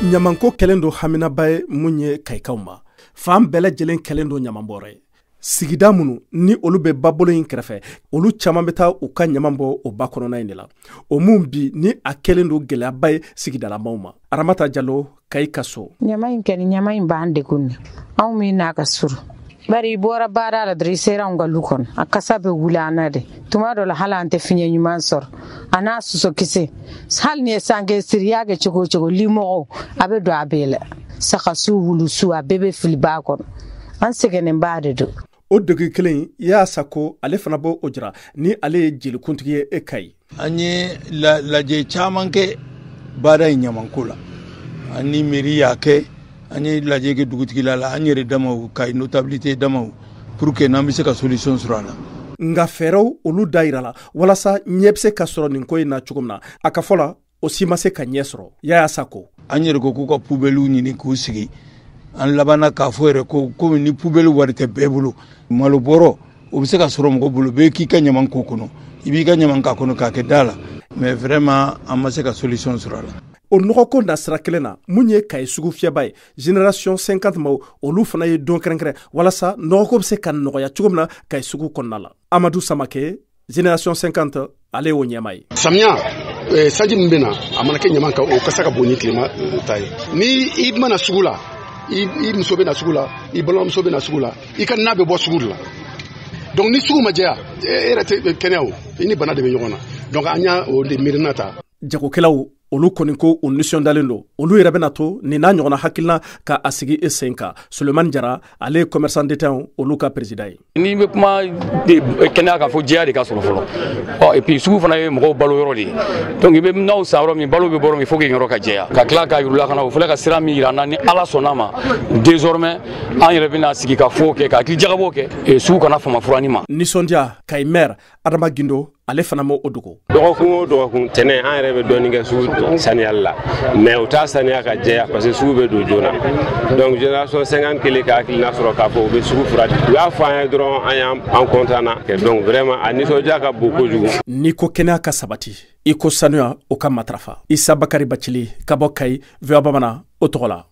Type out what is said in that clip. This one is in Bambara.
Ɲamanko kɛlen don haminaba ye mun ye Kayikaw ma. Fan bɛɛ lajɛlen kɛlen don ɲamanbɔrɛ ye. Sigida minnu ni olu bɛ babolo in kɛrɛfɛ, olu caman bɛ taa u ka ɲaman bɔ o ba kɔnɔna in de la. O mun bi ni a kɛlen don gɛlɛyaba ye sigidalamaw ma. Aramata Jalo, Kayi ka so. Ɲama in kɛni, ɲama in b'an degun. Anw min n'a ka surun, bari i bɔra baara la dɔrɔn, i sera anw ka lu kɔnɔ, a kasa bɛ wuli an na de. Tuma dɔ la, hali an tɛ fiɲɛ ɲuman sɔrɔ a n'a sosokisɛ. Hali ni ye sanke siri, i y'a kɛ cogo o cogo, limɔgɔw a bɛ don a bɛɛ la, sagasu, wulusu, a bɛɛ bɛ fili ba kɔnɔ. An sɛgɛnnen ba de don. O degun kelen, yaasa ko ale fana b'o o jira ni ale ye jelikuntigi ye e Kayi. An ye lajɛ caman kɛ baara in ɲamanko la. An ni mairie y'a kɛ, an ye lajɛ kɛ dugutigila la, an yɛrɛ damaw, Kayi notabilité damaw, pour que n'an bɛ se ka solution sɔrɔ a la. Nka fɛɛrɛw olu da yira la walasa ɲɛ bɛ se ka sɔrɔ nin ko in na cogo min na, a ka fɔ la, o si ma se ka ɲɛ sɔrɔ. Yaya Sako. An yɛrɛ ko k'u ka poubelle ɲini k'u sigi. An labanna k'a fɔ yɛrɛ ko komi ni poubelle wari tɛ bɛɛ bolo, malo bɔrɔ o bɛ se ka sɔrɔ mɔgɔ bolo, bɛɛ k'i ka ɲaman k'o kɔnɔ, i b'i ka ɲaman k'a kɔnɔ k'a kɛ da la. Mais vraiment, an ma se ka solution sɔrɔ a la. O nɔgɔko nasira kelen na, mun ye Kayi sugu fiyɛba ye, Génération 50 maaw, olu fana ye don kɛrɛnkɛrɛn walasa nɔgɔko bɛ se ka nɔgɔya cogo min na Kayi sugu kɔnɔna la. Amadu Samake, Génération 50, ale y'o ɲɛmaa ye. Samiya sanji min bɛ na, a mana kɛ ɲaman kan, o kasa ka bon ni tilema ta ye. Ni i mana sugu la, i muso bɛ na sugu la, i balimamuso bɛ na sugu la, i ka na bɛ bɔ sugu de la. Donc ni sugu ma jɛya, e yɛrɛ tɛ kɛnɛya o, i ni bana de bɛ ɲɔgɔn na. Donc an y'a o de miirina ta. Jagokɛlaw olu kɔni ko u nisɔndiyalen don, olu yɛrɛ bɛna to nin n'a ɲɔgɔnna hakilina ka a sigi e sen kan. Sulemani Jara, ale ye commerçant détaillant olu ka président ye. N'i bɛ kuma kɛnɛya kan, fo jɛya de ka sɔrɔ fɔlɔ. Ɔ, et puis sugu fana ye mɔgɔw balo yɔrɔ de ye. Donc i bɛ n'aw san yɔrɔ min, balo bɛ bɔ yɔrɔ min, faut que yɔrɔ ka jɛya. Ka tila ka yir'u la ka na, o fana ka sira min yira an na, ni Ala sɔnna ma, désormais an yɛrɛ bɛna sigi ka fɔ kɛ, ka hakili jagabɔ kɛ, sugu kana fama furani ma. Nisɔndiya, Kayi maire Adama Gindo, ale fana m'o dogo. Dɔgɔkun o dɔgɔkun tɛnɛn, an yɛrɛ bɛ dɔɔnin kɛ sugu saniyali la, mais u t'a saniya ka jɛya parce que sugu bɛ don joona. Donc Génération 50 kelen ka hakilina sɔrɔ k'a fɔ u bɛ sugu furan, u y'a fɔ an ye dɔrɔn, an y'an an content na. Donc vraiment, a nisɔndiya ka bon kojugu. N'i ko kɛnɛya ka sabati, i ko sanuya o ka matarafa. Isa Bakari Bacili ka bɔ Kayi, VOA Bamanan o tɔgɔ la.